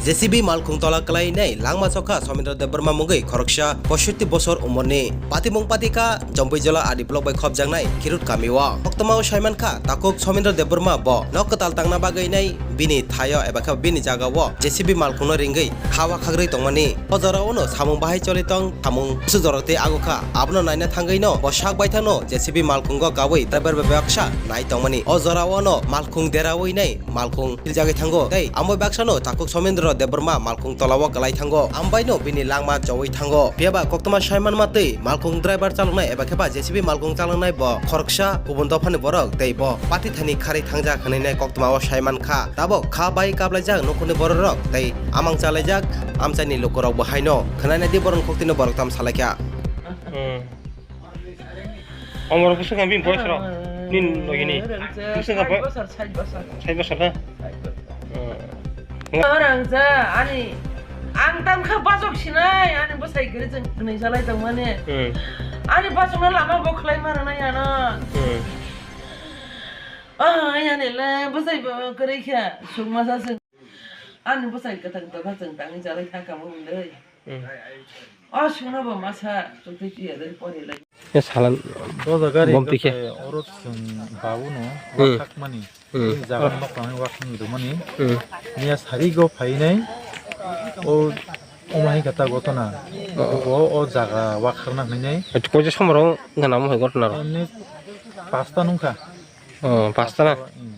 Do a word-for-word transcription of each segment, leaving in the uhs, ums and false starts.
J C B malkhung tola kwlainai langma chokha Somendra Debbarma mungwi khoroksa poisotti bosor umorni. Patimung patikha Jombui Jola Adi block bai khopjaknai Khirut kamio. Koktwmao saimankha takhuk Somendra Debbarma bo nok kwtal tangna bagwi nai bini thaio eba khe bini jagao J C B malkhungno ringwi ha wakhagrwi tongmani. O jorao no samung bahai choli tong, samung bwswk jorao tei agukha. Abono naina thangwi no bo sak baithangno J C B malkhungo gawi driver bai baksa nai tongmani. O jorao no malkhung derawi nai malkhung philjagwi thango. Tei amo baksano takhuk Somendra Debbarma malkhung tolao kwlai thango. Ambaino bini langma chowi thango. Phiyaba koktwma saimanma twi malkhung driver chaloknai eba khe ba J C B malkhung chaloknai bo khoroksa kubun dophani borok tei bo pati thani kharwi thangjak hwnwi nai koktwmao saimankha. Tabok kha bai kablaijak nukhungni bororok tei amang chalaijak amchaini lukurokbo haino khwnanai di borokni koktwino borok tamo salaikha. Hmm. Omor bwswk kha bini boyes rok? Nini logi ni? Rwngsa bwswk kha boy-, sait bosor, sait bosor. Sait bosor na? Sait bosor. Hmm. Rwngsa ani ang tangkha bachok sinai ani bwsai kwrwi chwng kwnwi salai tongmani. Hmm. Ani bachokno lama bo khlai ma rwnai ano. Hmm. Ah, ani le bwsai bo kwrwi kha suk masa chwng. Ani bwsai kwthang tongkha chwng tangwi chalai thangkha bo wngwi. Hmm. O sungno bo masa chukwi piya dai pori lai. E salan. Doja gari bom tikhe. Oro chwng babu no Hmm. wakhakmani. Hmm. Ni jaga nok tangwi wakhang rwmani. Hmm. Niya sari go phainai. O omo hai kata gotona. Oh. O, o jaga wakharna hwnwi nai. Ati koise somoro ngana mo hai gotona ro. Ani pasta nungkha. Oh, pasta na. Hmm.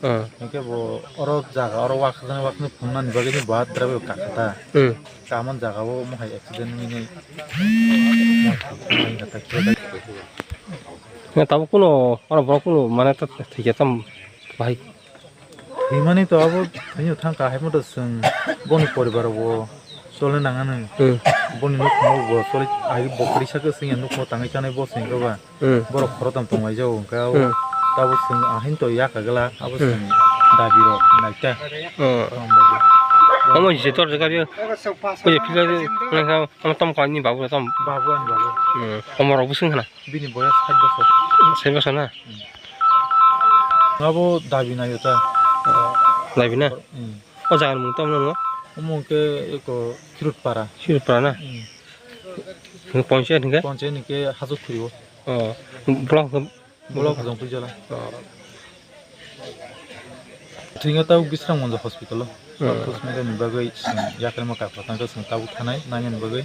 Hmm. Hingke bo oro jaga oro wak, wak ni phungnani bagwi ni bo driver bo kakha ta. Hmm. Kamon jaga o mohai accident wngwi nai. Mohai kata khe. Na tabuk kuno oro borok kuno mane ta thikya tam bahai. Thwimani to abo thwino thangkha hai moto chwng boni poribar bo chole nangani. Hmm. Boni nukhumo bo chole ai bo kwrwi sakhe chwngya nukhumo tangwi chanai bo chwngkha ba. Hmm. Borok khoroktham tonglaijak hwnkhe abo Hmm. tabuk chwng ahai to yakha glak abo Hmm. chwng dabi rok naikha. Hmm. Tongbaji. Omo je tor jaga je. Oye phila je nangkha omo tom kani babu tom. Babu ani babu. Hmm. Omo rok bwswng khna. Bini boyas sait bosor. Sait bosor na? Hmm. Abo dabi naio ta. Dabi na? Hmm. O jaga ni mung tamo no? Omo hwnkhe eko Khirut para. Khirut para na? Hmm. Hwnkhe ponchayat hwnkhe? Ponchayat hwnkhe Hajok Khuri o. Oh, block hwnkhe? Block Jongpui Jola. Oh. Thwingya tabuk Bisram Gonja hospital o. Hmm. Postmortem ni bagwi chwng yakarma kapra tangkha chwng tabuk thanai nangya ni bagwi.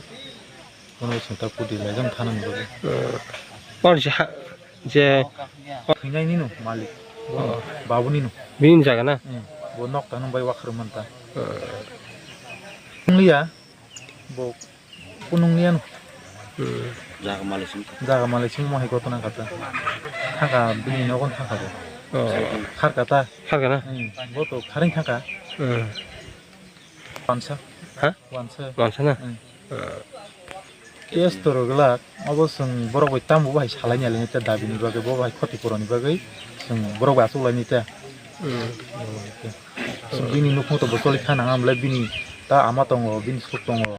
Bono chwng tabuk kudi laijak thana ni bagwi. Hmm. Por je ha, je thwinai nino malik. Bono Oh. Babu nino. Bini jaga na? Hmm. Bo nok tangno bai wakhar manta. Hmm. Wngliya. Bo kunung liyan. Hmm. Jaga malik sing. Jaga malik sing mohai gotona kata. Thaka bini nogon thaka bo. Oh. Khar kata. Khar kana? Hmm. Bo to kharing thaka. Hmm. Wansa. Ha? Wansa. Wansa na? Hmm. Hmm. Case to rwglak, obo chwng borok bai tambo bai salai ni alai ta dabi ni bagwi bo bai khoti puroni bagwi chwng borok bai asuk lai ni ta. Hmm. Chwng bini nukhung to bo choli kha nang amle bini ta ama tongo bini suk tongo.